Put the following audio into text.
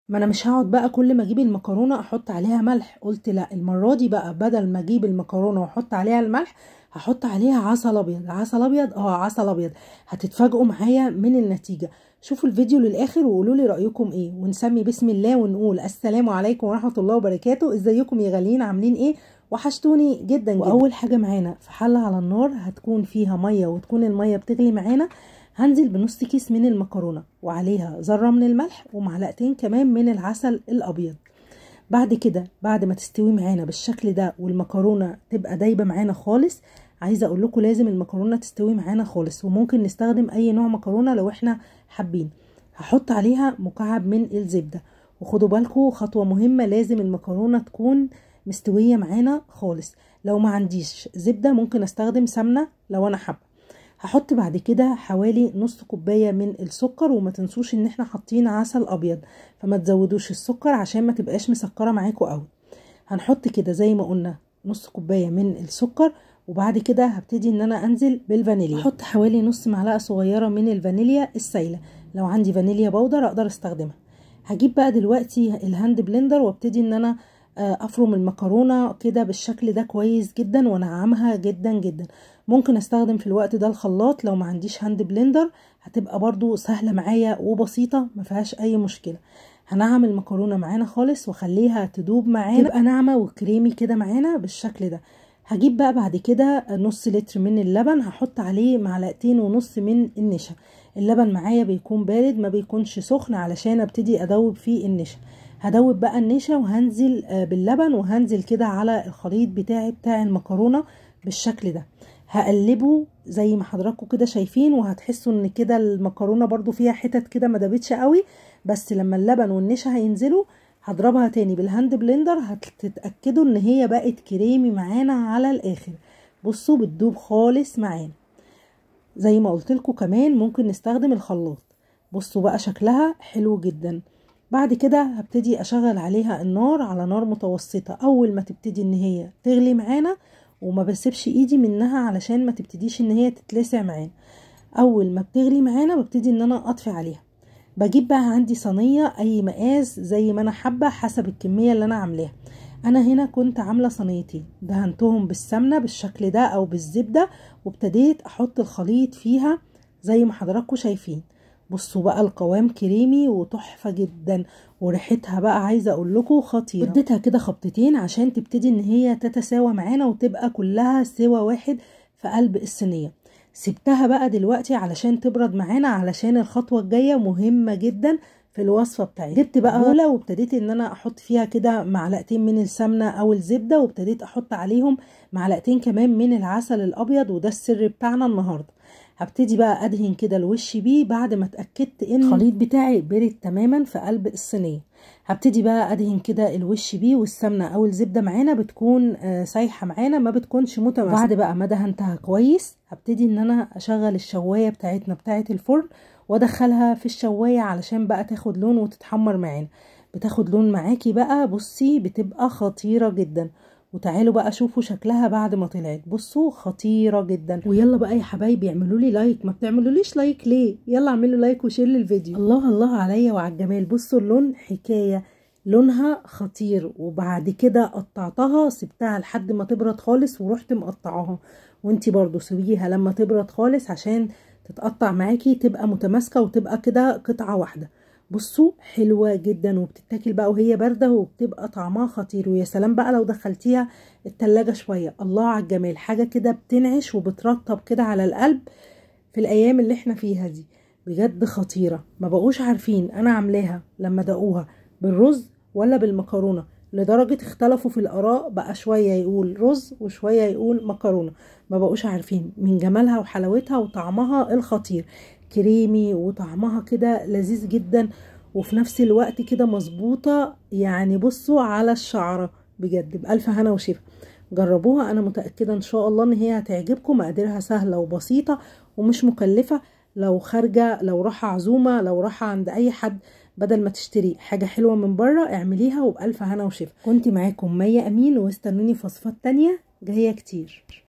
ما انا مش هقعد بقى كل ما اجيب المكرونه احط عليها ملح، قلت لا المرة دي بقى بدل ما اجيب المكرونه واحط عليها الملح هحط عليها عسل ابيض. عسل ابيض، عسل ابيض. هتتفاجئوا معايا من النتيجة. شوفوا الفيديو للاخر وقولوا لي رايكم ايه، ونسمي بسم الله ونقول السلام عليكم ورحمة الله وبركاته. ازيكم يا غاليين، عاملين ايه؟ وحشتوني جدا جدا. واول حاجة معانا في حله على النار هتكون فيها مية، وتكون المية بتغلي معانا. هنزل بنص كيس من المكرونه وعليها ذره من الملح ومعلقتين كمان من العسل الابيض. بعد كده بعد ما تستوي معانا بالشكل ده والمكرونه تبقى دايبه معانا خالص، عايزه اقول لكم لازم المكرونه تستوي معانا خالص، وممكن نستخدم اي نوع مكرونه لو احنا حابين. هحط عليها مكعب من الزبدة، وخدوا بالكم خطوة مهمة، لازم المكرونه تكون مستوية معانا خالص. لو ما عنديش زبدة ممكن استخدم سمنه لو انا حابة. هحط بعد كده حوالي نص كوباية من السكر، وما تنسوش ان احنا حاطين عسل ابيض فما تزودوش السكر عشان ما تبقاش مسكره معاكم قوي. هنحط كده زي ما قلنا نص كوباية من السكر، وبعد كده هبتدي ان انا انزل بالفانيليا. هحط حوالي نص معلقه صغيرة من الفانيليا السايله، لو عندي فانيليا powder اقدر استخدمها. هجيب بقى دلوقتي ال hand blender وابتدي ان انا افرم المكرونه كده بالشكل ده كويس جدا وانعمها جدا جدا. ممكن استخدم في الوقت ده الخلاط لو ما عنديش hand blender، هتبقى برضو سهلة معايا وبسيطة ما فيهاش اي مشكلة. هنعم المكرونه معانا خالص واخليها تدوب معانا، تبقى ناعمة وكريمي كده معانا بالشكل ده. هجيب بقى بعد كده نص لتر من اللبن، هحط عليه معلقتين ونص من النشا. اللبن معايا بيكون بارد ما بيكونش سخن علشان ابتدي ادوب فيه النشا. هدوب بقى النشا وهنزل باللبن، وهنزل كده على الخليط بتاعي بتاع المكرونه بالشكل ده. هقلبه زي ما حضراتكم كده شايفين، وهتحسوا ان كده المكرونه برضو فيها حتت كده ما دابتش قوي، بس لما اللبن والنشا هينزلوا هضربها تاني بال hand blender هتتاكدوا ان هي بقت كريمي معانا على الاخر. بصوا بتدوب خالص معانا. زي ما قلت لكم كمان ممكن نستخدم الخلاط. بصوا بقى شكلها حلو جدا. بعد كده هبتدي اشغل عليها النار على نار متوسطه. اول ما تبتدي ان هي تغلي معانا، وما بسيبش ايدي منها علشان ما تبتديش ان هي تتلسع معانا. اول ما بتغلي معانا ببتدي ان انا اطفي عليها. بجيب بقى عندي صينية اي مقاس زي ما انا حابة حسب الكمية اللي انا عاملاها. انا هنا كنت عامله صينيتين، دهنتهم بالسمنه بالشكل ده او بالزبده، وابتديت احط الخليط فيها زي ما حضراتكم شايفين. بصوا بقى القوام كريمي وتحفه جدا، وريحتها بقى عايزه اقول لكم خطيرة. اديتها كده خبطتين عشان تبتدي ان هي تتساوى معانا وتبقى كلها سوا واحد في قلب الصينية. سبتها بقى دلوقتي علشان تبرد معانا، علشان الخطوة الجاية مهمة جدا في الوصفة بتاعتي. جبت بقى بوله وابتديت ان انا احط فيها كده معلقتين من السمنة او الزبدة، وابتديت احط عليهم معلقتين كمان من العسل الابيض، وده السر بتاعنا النهارده. هبتدي بقى ادهن كده الوش بيه بعد ما اتاكدت ان الخليط بتاعي برد تماما في قلب الصينية. هبتدي بقى ادهن كده الوش بيه، والسمنه او الزبدة معانا بتكون سايحه معانا ما بتكونش متماسكة. بعد بقى ما دهنتها كويس هبتدي ان انا اشغل الشوايه بتاعتنا بتاعه الفرن، وادخلها في الشوايه علشان بقى تاخد لون وتتحمر معانا. بتاخد لون معاكي بقى، بصي بتبقى خطيرة جدا. وتعالوا بقى شوفوا شكلها بعد ما طلعت، بصوا خطيرة جدا. ويلا بقى يا حبايبي اعملوا لي like، ما بتعملوليش like ليه؟ يلا اعملوا like و share للفيديو. الله الله عليا وعلى الجمال. بصوا اللون حكاية، لونها خطير. وبعد كده قطعتها، سبتها لحد ما تبرد خالص ورحت مقطعاها. وانتي برضو سيبيها لما تبرد خالص عشان تتقطع معاكي، تبقى متماسكة وتبقى كده قطعه واحدة. بصوا حلوة جدا، وبتتاكل بقى وهي باردة وبتبقى طعمها خطير. ويا سلام بقى لو دخلتيها التلاجة شوية، الله على الجمال، حاجة كده بتنعش وبترطب كده على القلب في الايام اللي احنا فيها دي، بجد خطيرة. ما بقوش عارفين انا عاملاها لما دقوها بالرز ولا بالمكرونه، لدرجة اختلفوا في الاراء بقى، شوية يقول رز وشوية يقول مكرونه، ما بقوش عارفين من جمالها وحلاوتها وطعمها الخطير. كريمي وطعمها كده لذيذ جدا، وفي نفس الوقت كده مظبوطة، يعني بصوا على الشعرة بجد. بألف هنا وشفا، جربوها، انا متأكدة ان شاء الله ان هي هتعجبكم. مقاديرها سهلة وبسيطة ومش مكلفة. لو خارجة، لو رايحة عزومة، لو رايحة عند اي حد، بدل ما تشتري حاجة حلوة من بره اعمليها، وبألف هنا وشفا. كنت معاكم مي امين، واستنوني في وصفات تانية جاية كتير.